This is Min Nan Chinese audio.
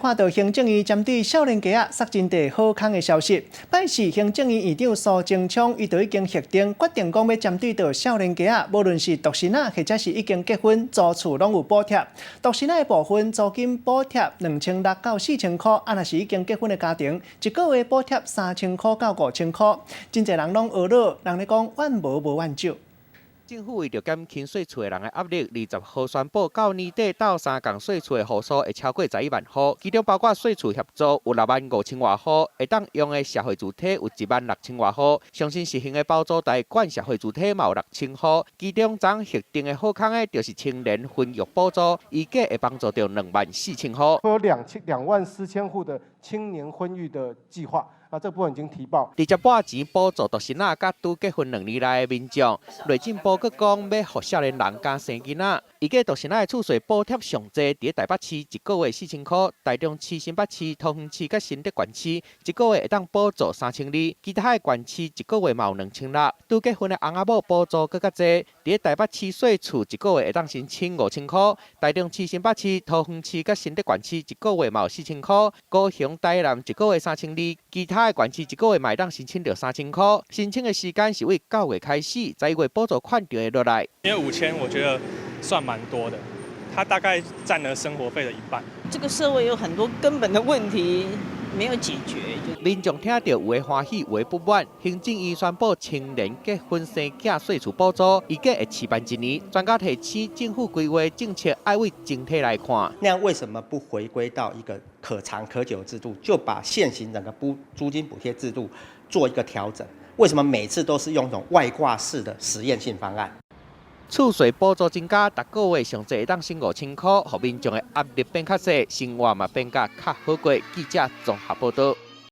看到行政院針對少年家仔塞真濟好康的消息。拜四行政院院長蘇貞昌伊就已經核定決定講欲針對著少年家仔，無論是獨身仔或者是已經結婚租厝攏有補貼。獨身仔的部分租金補貼2600到4000箍，啊若是已經結婚的家庭，一個月補貼3000箍到5000箍。真濟人攏懊惱，人咧講怨無無怨少。政府為著減輕稅厝的人的壓力，20號宣布，到年底鬥相共稅厝的戶數會超過11萬戶，其中包括稅厝協助有6萬5千外戶，會當用的社會住宅有1萬6千外戶，上新實行的包租代管社會住宅嘛有6千戶，其中昨核定的好康的，就是青年婚育補助，預計會幫助著24,000戶。有24,000戶的青年婚育的計劃。啊，這部分已經提報。直接撥錢補助獨身仔佮拄結婚2年內的民眾，內政部閣講欲予少年人敢生囡仔，預計獨身仔的厝稅補貼上濟，佇台北市一個月4000箍，台中市、新北市、桃園市佮新竹縣市一個月會當補助3200，其他的縣市一個月嘛有2600。拄結婚的翁仔某補助閣較濟，佇台北市稅厝一個月會當申請5000箍，台中市、新北市、桃園市佮新竹縣市一個月嘛有4000箍，高雄、台南一個月3200，其他的縣市一個月嘛會當申請著3000箍。申請的時間是為9月開始，11月補助款就會落來。因為5000，我覺得算蠻多的，它大概佔了生活費的一半。這個社會有很多根本的問題沒有解決。民眾聽著有的歡喜，有的不滿。行政院宣布青年結婚生囝稅厝補助，預計會試辦一年。專家提醒，政府規劃政策愛為整體來看。那樣為什麼不回歸到一個可長可久的制度，就把現行整個租金補貼制度做一個調整？為什麼每次都是用一種外掛式的實驗性方案？厝稅補助增加，逐個月上濟會當省5000箍，予民眾的壓力變較細，生活嘛變甲較好過。記者綜合報導。